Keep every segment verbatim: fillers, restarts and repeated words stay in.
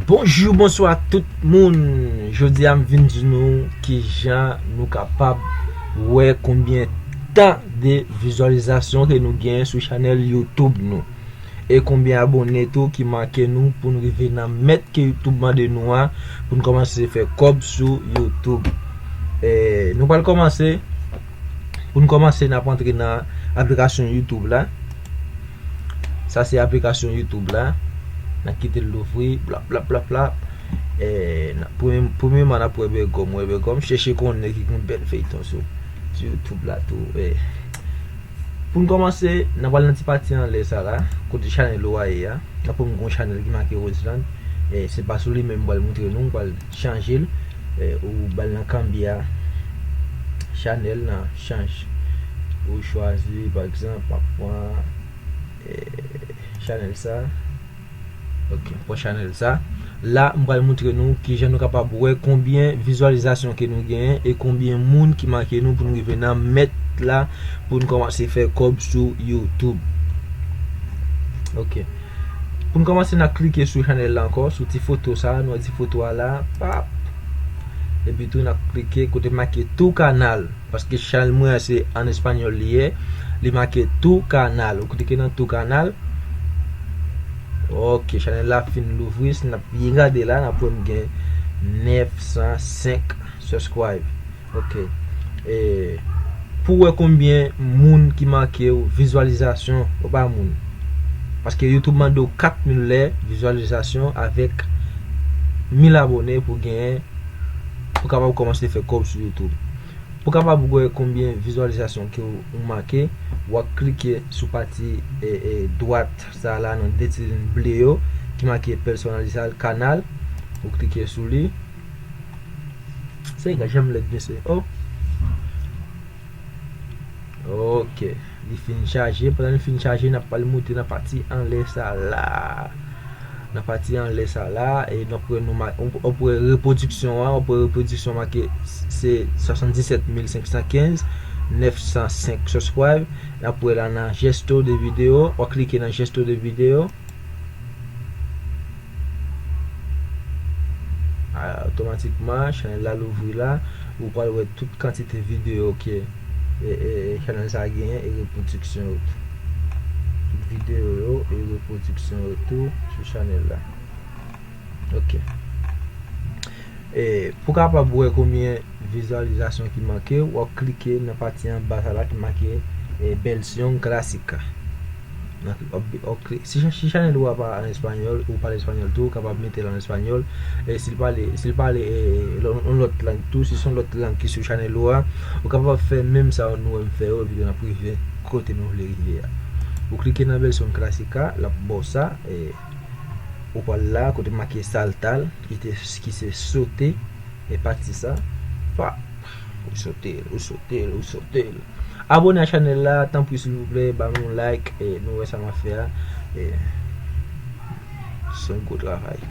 Bonjou, bonswa tout moun. Jodi a m vin di nou kijan nou kapab wè konbyen tan de vizyalizasyon ke nou genyen sou chanèl YouTube nou. E konbyen abòne tou ki manke nou pou n rive nan mèt ke YouTube mande nou a pou n kòmanse fè kòb sou YouTube. E, nou pral kòmanse. Pou n kòmanse, n ap antre nan aplikasyon YouTube la. Sa se aplikasyon YouTube la. N ap kite l louvri, blap, blap, blap, blap. E, n ap, premye, premyèman, n ap wè Bègòm, wè Bègòm, chèche konnen ki gen bèl feyton sou, sou YouTube la tou. E, pou n kòmanse, n ap al nan ti pati anlè sa la, kote chanèl ou a ye a. N ap pran yon chanèl ki make Roseland. E, se pa sou li menm m pral montre nou, m pral chanje l. E, ou ba l nan kanbi a. Chanèl nan chanje. Ou chwazi, pa egzanp, m ap pran, e, chanèl sa. Ok, pran chanèl sa. La, m pral montre nou kijan nou kapab wè konbyen vizyalizasyon ke nou genyen e konbyen moun ki make nou pou nou rive nan mèt la pou n kòmanse fè kòb sou YouTube. Ok. Pou n kòmanse, n ap klike sou chanèl la ankò, sou ti foto sa, nou wè ti foto a la, pap. Epi tou, n ap klike kote make Tu canal. Paske chanèl mwen an se an espanyòl li ye. Li make Tu canal. Ou klike nan Tu canal. Ok, chanèl la fin louvri. Si n ap byen gade la, n ap wè m gen nèf san senk subscribe. Ok. E, pou wè konbyen moun ki make w vizyalizasyon, ou pa moun. Paske YouTube mande w kat mil lè vizyalizasyon avèk mil abòne pou genyen, pou kapab kòmanse fè kòb sou YouTube. Pou kapab wè konbyen vizyalizasyon ke w, ou make, w ap klike sou pati, e, e, dwat sa la nan de ti liy ble yo ki make personalizar canal. Ou klike sou li. Se gad jan m lèd, mesye. Oh. Ok. Li fin chaje. Pandan li fin chaje, n ap pral moute nan pati anlè sa la. Nan pati anlè sa la, e n ap wè nou ma-, w ap wè repwodiksyon an, w ap wè repwodiksyon make se swasanndisèt mil senk san kenz, nèf san senk subscribe. N ap wè la nan gesto de video, w ap klike nan gesto de video. A, otomatikman, chanèl la louvri la, ou pral wè tout kantite videyo ke, e, e, e, chanèl sa a genyen e repwodiksyon yo tou. Tout videyo yo e repwodiksyon yo tou sou chanèl la. Ok. E, pou kapab wè konbyen vizyalizasyon ki manke, w ap klike nan pati anba sa la ki make, e, Versión Clásica. Nan, w ap, w ap kli-, si, si chanèl ou a pa an espanyòl, ou pale espanyòl tou, ou kapab mete l an espanyòl. E si l pale, si l pale, e, lò-, yon lòt lang tou, si se yon lòt lang ki sou chanèl ou a, ou kapab fè menm sa nou wè m fè yo, epi n ap rive kote nou vle rive a. Ou klike nan Versión Clásica, l ap ba w sa, e, ou pral la, kote make saltar, ki te, ki se sote, e pati sa, pa, ou sote l, ou sote l, ou sote l. Abòne a chanèl la, tanpri silvouplè, ba m yon like, e nou wè sa m ap fè a. E, se yon gwo travay.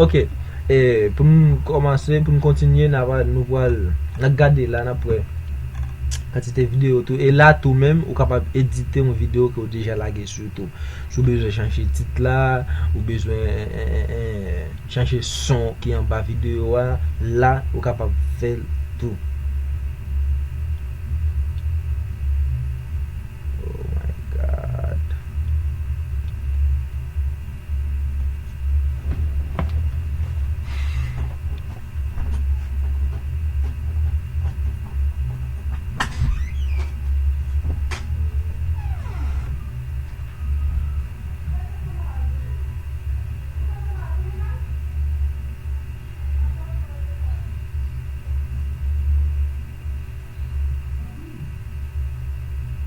Ok, e pou n kòmanse, pou n kontinye, n ap, nou pral, n ap gade la, n ap wè kantite videyo tou. E la tou menm, ou kapab edite yon videyo ke w deja lage sou YouTube. Si w bezwen chanje tit la, ou bezwen, e, e, e, chanje son ki anba videyo a, la, ou kapab fè l tou. Oh my God.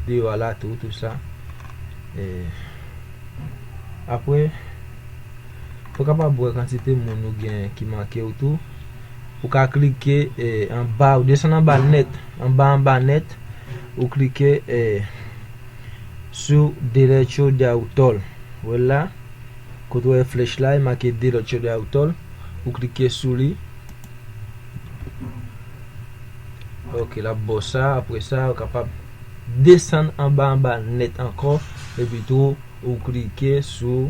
Deyò a la tou, tou sa. E, apre, pou w kapab wè kantite moun ou gen ki make w tou, ou ka klike, e, anba, ou desann anba nèt, anba, anba nèt, ou klike, e, sou Derecho de Autor. Ou wè l la, kote w wè flèch la, e make Derecho de Autor, ou klike sou li. Ok, l ap ba w sa, apre sa, ou kapab desann anba, anba nèt ankò, epi tou, ou klike sou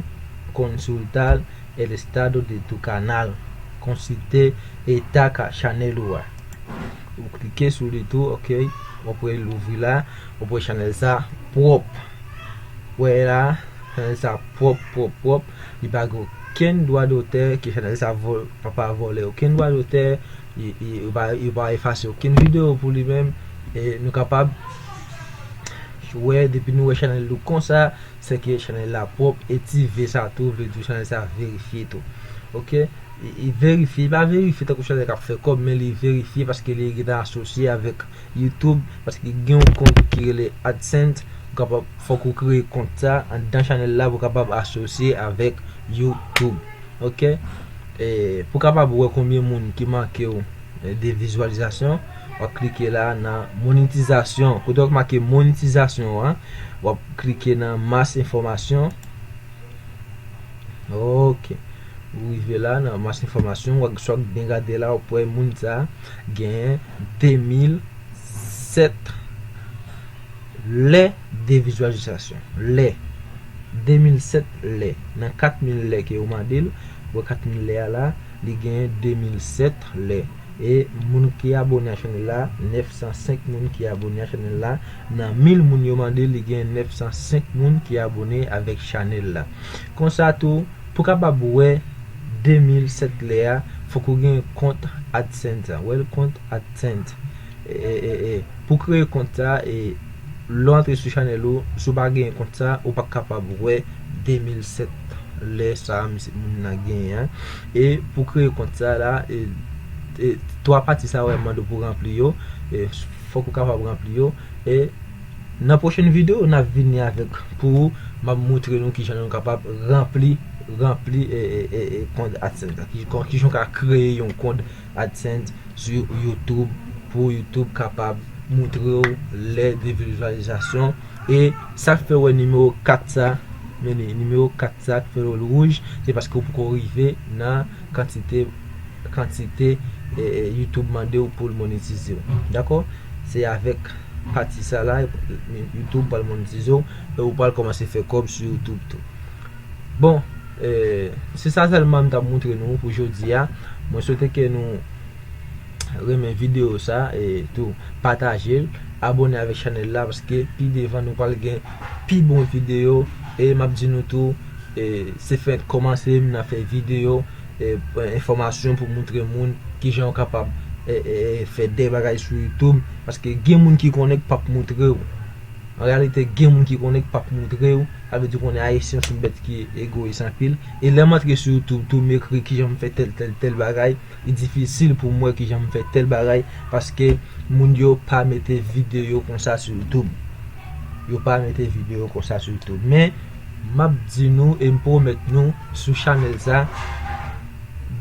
Consultar el estado de tu canal. Konsilte eta ka chanèl ou a. Ou klike sou li tou, ok. W ap wè l ouvri la. W ap wè chanèl sa pwòp. Wè la, chanèl sa pwòp, pwòp, pwòp. Li pa gen okenn dwa dotè ke chanèl sa vò-, pa, pa vòlè okenn dwa dotè. Li, li, yo pa, yo pa efase okenn videyo pou li menm. E nou kapab wè, depi nou wè chanèl nou konsa, se ke chanèl la pwòp. E ti V sa tou vle di chanèl sa verifye tou. Ok? E, e verifye, li pa verifye tankou chanèl k ap fè kòb, men li verifye paske li gentan asosye avèk YouTube, paske gen yon kont ki rele AdSense, ou kapab, fòk ou kreye kont sa anndan chanèl la pou w kapab asosye avèk YouTube. Ok? E pou w kapab wè konbyen moun ki manke w, e, de vizyalizasyon, w ap klike la nan monetizasyon. Kote w ap make monetizasyon an, w ap klike nan mas enfòmasyon. Ok. Ou rive la nan mas enfòmasyon, w ap, si w ap byen gade la, w ap wè moun sa genyen de mil sèt lè de vizyalizasyon. Lè. De mil sèt lè. Nan kat mil lè ke yo mande l, wè kat mil lè a la, li genyen de mil sèt lè. E moun ki abone a chanèl la, nèf san senk moun ki abone a chanèl la. Nan mil moun yo mande, li gen nèf san senk moun ki abone avèk chanèl la. Konsa tou, pou kapab wè de mil sèt lè a, fòk ou gen kont AdSense a. Wè l, kont AdSense. E, e, e, e, pou kreye kont sa, e, lè w antre sou chanèl ou, si w pa gen kont sa, ou p ap kapab wè de mil sèt lè sa a, misye, moun nan genyen an. E pou kreye kont sa la, e, e, twa pati sa a w mande w pou ranpli yo, e, fòk ou kapab ranpli yo. E nan pwochèn videyo, n ap vini avèk pou ou, m ap montre nou kijan nou kapab ranpli, ranpli, e, e, e, e, kont AdSense la. Ki, kon, kijan w ka kreye yon kont AdSense sou YouTube pou YouTube kapab montre w lè de vizyalizasyon. E sa k fè w wè nimewo kat sa, men li, nimewo kat sa k fè l wouj, se paske w poko rive nan kantite, kantite, e, e, YouTube mande w pou l monetize w. Dakò? Se avèk pati sa la, YouTube pral monetize w, e ou pral kòmanse fè kòb sou YouTube tou. Bon, e, se sa sèlman m t ap montre nou pou jodi a. Mwen swete ke nou renmen videyo sa, e tou pataje l, abone avèk chanèl la, paske pi devan nou pral gen pi bon videyo. E m ap di nou tou, e, se fèk kòmanse, m nan fè videyo, e, enfòmasyon pou montre moun kijan yo kapab, e, e, e, fè de bagay sou YouTube, paske gen moun ki konnen k p ap montre w. An reyalite, gen moun ki konnen k p ap montre w. Sa vle di konnen Ayisyen se yon bèt ki egoyis anpil. E lè m antre sou YouTube tou, m ekri kijan m fè tèl, tèl, tèl bagay, li difisil pou m wè kijan m fè tèl bagay, paske moun yo pa mete videyo konsa sou YouTube. Yo pa mete videyo konsa sou YouTube. Men, m ap di nou e m pwomèt nou, sou chanèl sa,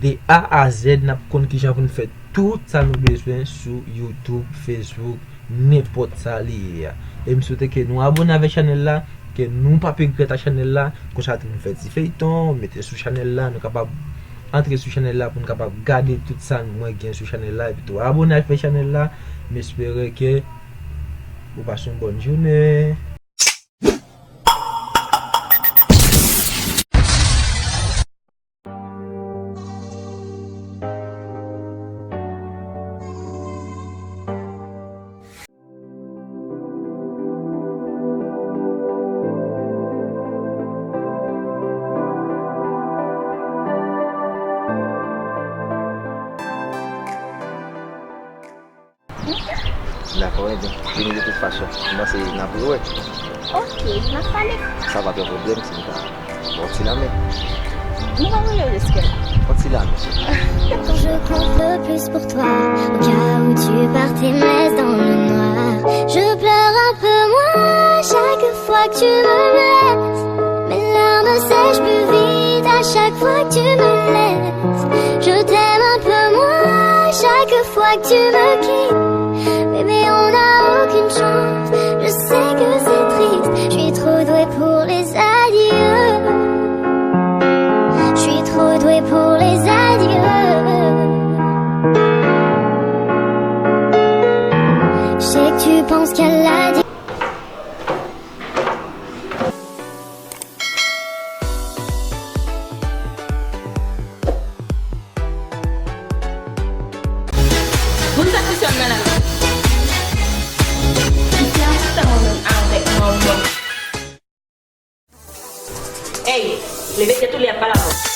de A a Z, n ap konn kijan pou n fè tout sa nou bezwen sou YouTube, Facebook, nenpòt sa li ye a. E m swete ke nou abone avèk chanèl la, ke nou p ap regrèt a chanèl la, konsa tou nou fè ti feyton, mete sou chanèl la, nou kapab antre sou chanèl la pou nou kapab gade tout sa mwen gen sou chanèl la, epi tou abone avèk chanèl la. M espere ke ou pase yon bòn jounen. Dakò, ebyen, vini de tout fason. M panse n ap rewè. Ok, n ap pale. Sa pa gen pwoblèm, si m ka ba w ti lanmen. Nou pa voye riske la. Yon ti lanmen, silvouplè. Quand je compte le plus pour toi, au cas où tu partais, me laisses dans le noir. Je pleure un peu moins chaque fois que tu me blesses. Mes larmes sèchent plus vite à chaque fois que tu me laisses. Je t'aime un peu moins chaque fois que tu me quittes. Bébé, on n'a aucune chance. Je sais que c'est triste. Je suis trop douée pour les adieux. Je suis trop douée pour les adieux. Je sais que tu penses qu'elle l'a dit. Leve tèt ou, lè y ap pale avè w.